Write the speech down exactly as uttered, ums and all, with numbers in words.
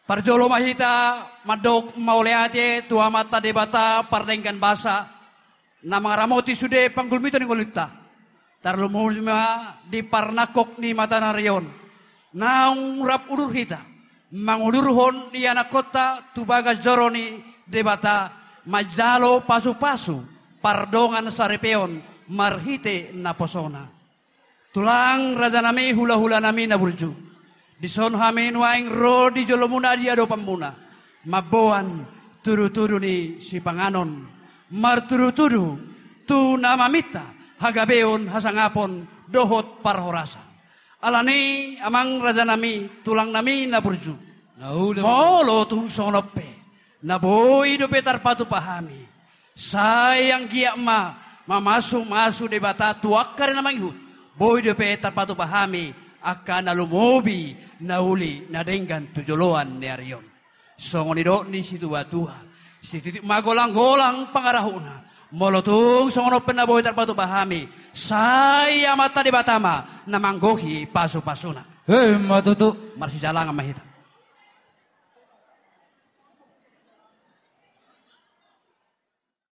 Parjolo ma hita mandok mauliate tu Amanta Debata pardenggan basa, na mangaramoti sude panggulmiton ni ngolunta. Tarlumobi ma di parnangkok ni matanari on, naung rap udur hita mangudurhon ianakkonta tu bagas joro ni Debata, manjalo pasupasu pardongan saripeon marhite naposona. Tulang rajanami, hulahulanami na burju, dison hami nuaeng ro di jolomuna, di adopanmuna, mamboan tudutudu ni sipanganon, martudutudu tu na maminta hagabeon, hasangapon dohot parhorasan. Alani, amang rajanami, tulangnami na burju, na ula molo tung songon on pe na boi dope tarpatupa hami, sai anggiat ma mamasumasu Debata tu angka ari na mangihut, boi dope tarpatupa hami angka na lumobi, na uli, na denggan tu joloan ni ari on. Songon nidok ni situatua, sititi ma golanggolang pangarahutna. Molo tung songon on pe na boi tarpatupa hami, sai Amanta Debata ma na manggohi pasupasuna. Emma tutu. Marsijalangan ma hita.